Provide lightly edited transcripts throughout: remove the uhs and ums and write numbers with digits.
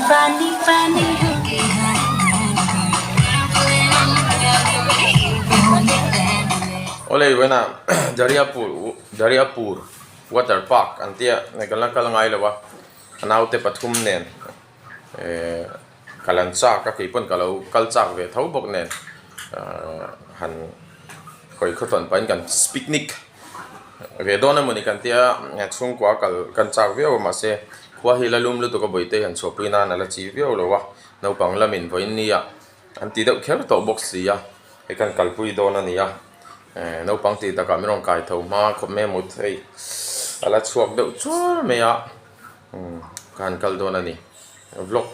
Awle vawiinah Dariapur Dariapur water park an tia kan la kal ngai lo a a naute pathum nen ehh ka lan chak a keipawn ka lo kal chak ve tho bawk nen ahh han hawi khawthawn pahin kan picnic ve dawn emawni kan tia chhungkua kal kan chak viau a mahse khua hi la lum lutuk a bawihte hian chhuahpui nan a la chi viau lo a naupang lamin vawiin nia an ti deuh kher tawh bawk si a hei kan kalpui dawn a ni a eh naupang tih takah min rawn kai tho hma khawp mai a mut hei a la chhuak deuh chuar mai a umm ka han kal dawn a ni vlog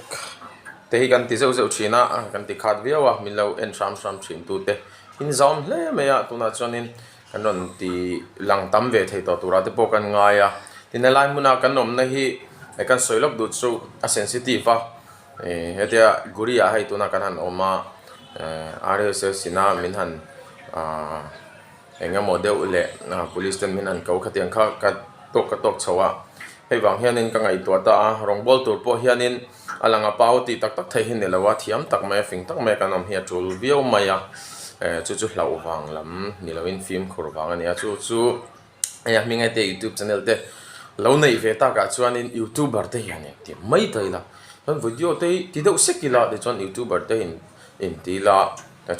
te hi kan ti zeuh zeuh thin a kan ti khat viau a min lo en hram hram thin tu te in zam hle mai a tunah chuanin kan rawn ti lang tam ve thei tawh turah te pawh kan ngai a tin helai hmuna kan awmna hi kan sawi lawk duh chu a sensitive a. Ih hetia guri ah hei tuna kan han awm a eh rss ina min han ahh eng emaw deuh leh police ten min han ko khatiang kha ka tawk ka tawk chho a hei vang hianin ka ngaihtuah ta a rawngbawl tur pawh hianin a lang a pau tih tak tak thei hi ni lo a thiam tak mai a fing tak mai a kan awm hi a tul viau mai a eh chu chu hlauh vang lam ni loin fimkhur vang a ni a chu chu. Hei a hming te youtube channel te lo neih ve takah chuanin youtuber te hian in ti mai ta ila chuan video te hi ti deuh sek ila tichuan youtuber te in inti ila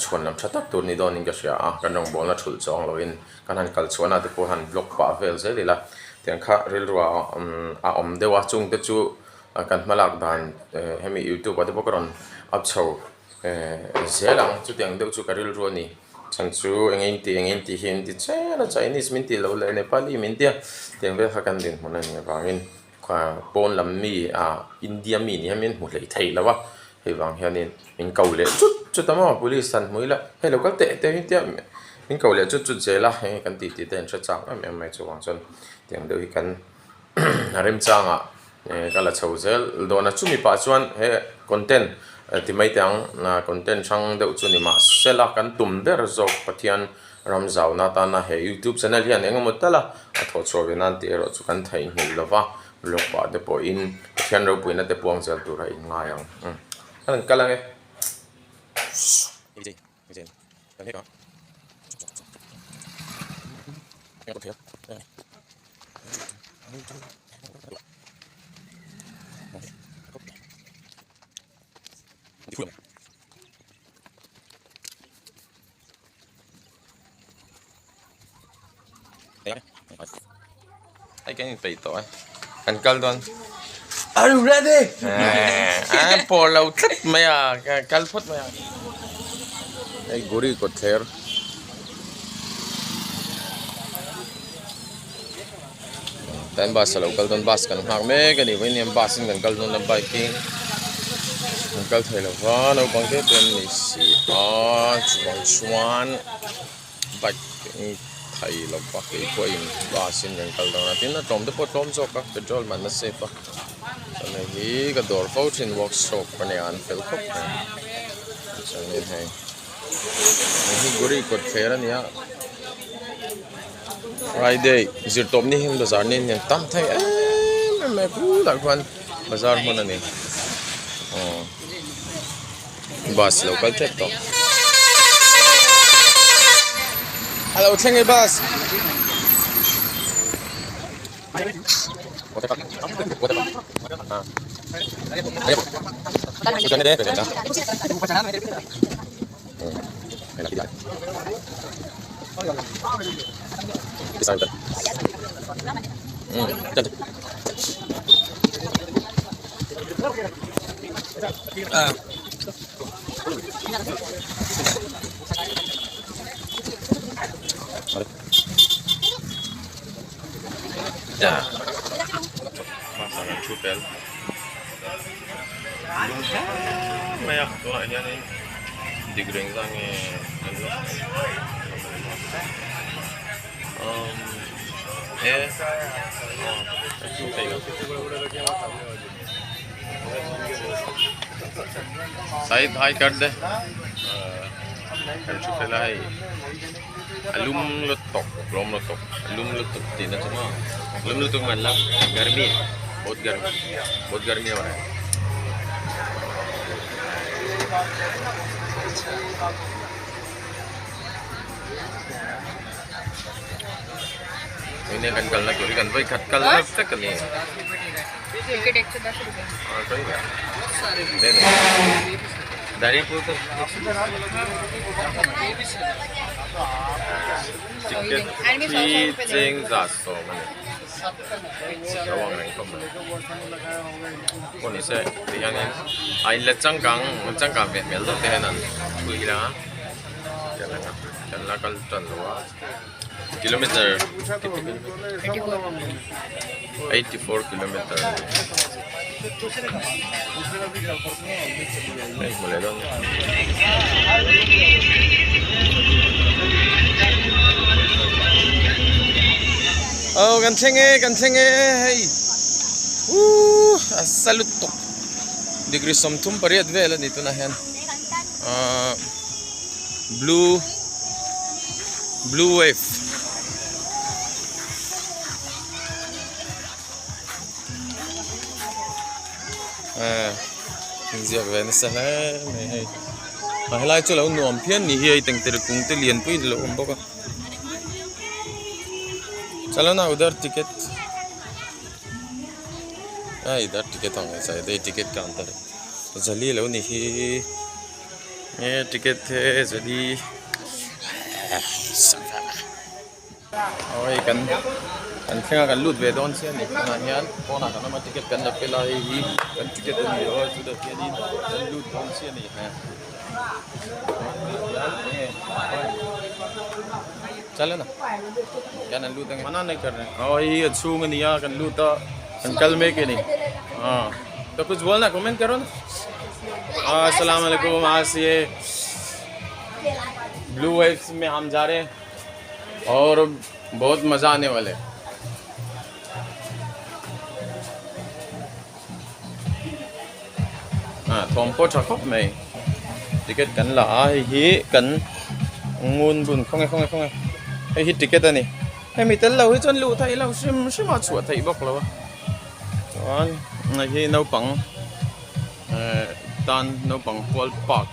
chhuan lam tha tak tur ni dawnin ka hria a kan rawngbawlna thulh chuang loin kan han kal chhuahna te pawh han vlog pah vel zel ila tiang kha rilru ah a awm deuh a chung te chu kan hmalak dan hemi youtube ah te pawh ka rawn up chho zel ang chutiang deuh chu ka rilru a ni. Chhan chu eng in tih eng in tih hi an ti chen a Chinese min tih loh leh Nepali min tia tiang vel kha kan dinhmun a nih avangin pawn lam mi ah India mi ni hian min hmu hleih theih lo a hei vang hianin min ko leh chut chut a maw police han hmu ila hei lo kal teh teh hi tia min ko leh chut chut zel a heng hi kan tih tih te an hre chak em em mai chuvang chuan tiang deuh hi kan remchangah ka la chho zel dawn a chumi pah chuan he content ti mai teh ang content hrang deuh chu ni mahsela kan tum ber zawk Pathian ram zauna atana he youtube channel hian eng emaw tal a a thawh chhuah ve nan tih erawh chu kan theihnghilh lova vlog pah te pawhin Pathian ropuina te puang zel tura in ngai ang a rawn kal ang e. Hei kan inpeih tawh e kan kal dawn Are you ready? A pawh lo tlat mai a kal phawt mai a hei guri kawt thler Tan bus a lo kal dawn bus kan nghak mek a ni vawiin hian bus in kan kal dawn a bike in kan kal thei lo va naupang te te an ni si a chuvang chuan bike in thei lo va keipawhin bus in kan kal dawn a tin a tlawm te pawh a tlawm zawk a petrol man a save a chuan hei hi ka dawr fo thin workshop a nia an fel khawp mai chuanin hei hei hi guri kawt thler a ni a. Friday zirtawp ni hian bazar ni hian tam thei em em mai bulah khuan bazar hmun a ni aw bus lo kal tep tawh a lo thleng e bus. Mai a tunah hianin degree engzah nge an lo umm he aw a chu thei lo side I card te kan thu fel a hei a lum lutuk lawm lutuk a lum lutuk tihna chu maw lum lutuk man la garmi bahut garmi bahut garmi ho raha hai. Enge kan kalna tur hi kan vawikhat kal vek vek a ni. Ticket hi cheng zat sawm a ni lo ang reng khawp mai pawh ni se ti hianin a inlet changkang changkang ve hmel deuh te hian an thui ila kan la kal tan lo a. Kilometer 84 kilometer hei hmu leh dawn aw kan thleng e kan thleng e hei uuh a sa lutuk degree 38 vel a ni tunah hian ahh. Blue blue wave eh inziak ve nasa hle mai hei a helai chu lo nuam phian ni hi hei tengtere kung te lian pui lo awm bawk a chalo na udar ticket a idhar ticket ang hei ticket counter zali lo ni hi. Nge ticket te zali aw hei kan kan thleng a kan lut ve dawn chian ni tunah hian pawnah kan awm a ticket kan la fel a hei hi kan ticket a ni a chutah hianin kan lut dawn chian a ni he chalena kan an lut ange aw hei hi a chhung a ni a kan lut a kan kal mek a ni ah to kuch bolna comment karo na. अस्सलाम वालेकुम आज ये blue waves में हम जा रहे हैं और बहुत मज़ा आने वाले हाँ thawm pawh tha khawp mai ticket kan la a hei hi kan ngun bun khawnge khawnge khawnge hei hi ticket a ni hemi tel lo hi chuan luh theih loh hrim hrim a chhuah theih bawk lo a chuan hei hi naupang. Tan naupang pual park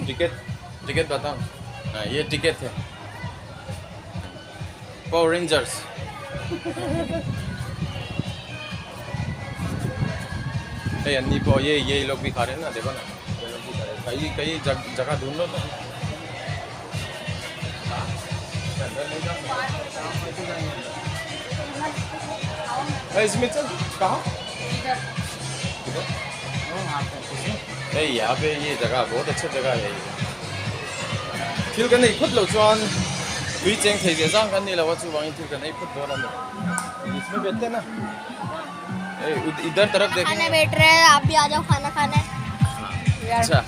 ticket ticket batao ye ticket hai Power Rangers Hei an ni pawh ye ye log bhi kha rahe na dekho na ye log bhi kha rahe kai kai jagah dhoondh lo to इसमें चल कहाँ hei यहाँ पे ये जगह बहुत अच्छा जगह है ये Thil kan ei phawt loh chuan tui cheng thei zia zang kan ni lo a chuvangin thil kan ei phawt dawn a ni. Isme बैठते ना ए इधर तरफ देख खाने बैठ रहे हैं आप भी आ जाओ खाना खाने अच्छा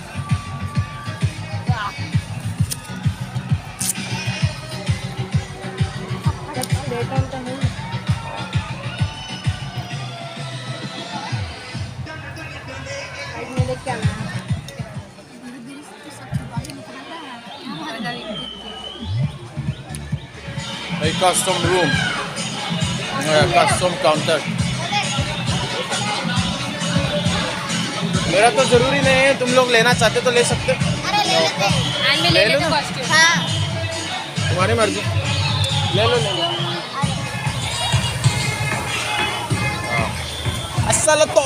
Hei custom room custom counter मेरा तो जरूरी नहीं है तुम लोग लेना चाहते तो ले सकते अरे ले लेते हैं ले लो ना हाँ तुम्हारी मर्जी ले लो ले लो असल तो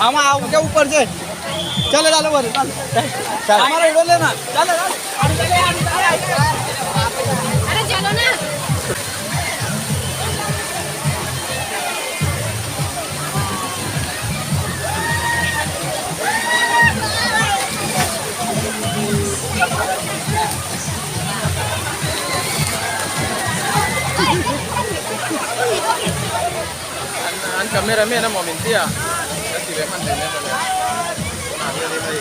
हम आओ क्या ऊपर से चले डालो वर हमारा हिडो लेना चले अरे चलो ना। An camera man emaw min tia ka ti ve hman hle mai mawle tunah hian in hei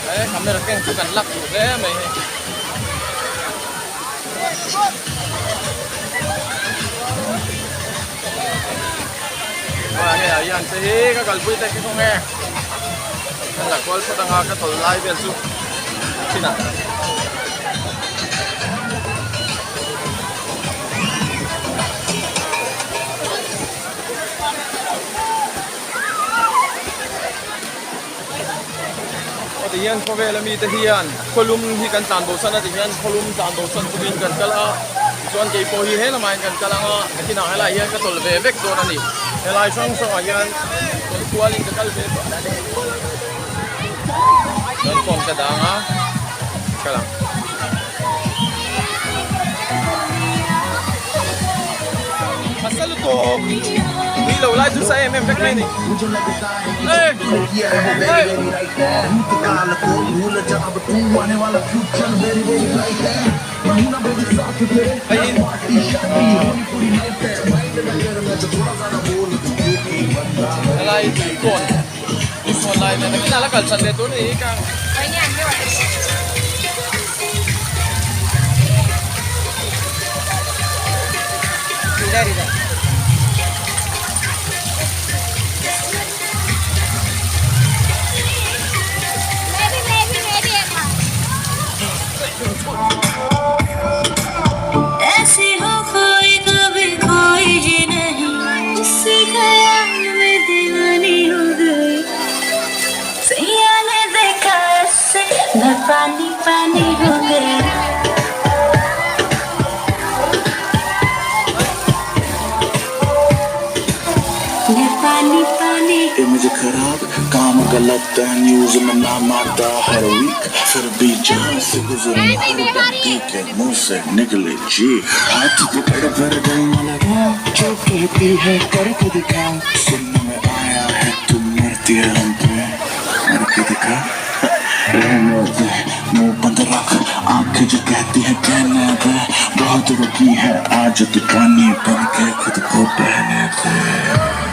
he camera keng chu kan lak duh hle mai hei. Hei ah hian te hi ka kalpui te khi kawng e kan la kual phawt anga ka tawlh lai vel chu chinah. Aw ti hian khawvel ami te hian khawlum hi kan tlan bo san a ti hian khawlum tlan bo san tumin kan kal a tichuan kei pawh hi he lamah hian kan kal ang a nakinah helaiah hian ka tawlh ve vek dawn a ni helai hrang hrangah hian tawlh kualin ka kal ve dawn phone ka dang a kal ang. A sa lutuk tui lo lai chu sa em em vek mai a ni eh eh. Hei helai tui kawn tui kawn lai nen nakinah la kal chan leh tur a ni hi ka. Image खराब काम गलत है news में नाम आता हर वीक फिर भी जहां से गुजरे हर बंदी के मुंह से निकले जी हाथ पकड़ कर दिल न लगा जो कहती है करके दिखा सुनने में आया है तू मरती है हम पे मर के दिखा रहने दे मुंह बंद रख आंखें जो कहती है कहने दे बहुत रुकी है आज तू पानी बन के खुद को बहने दे।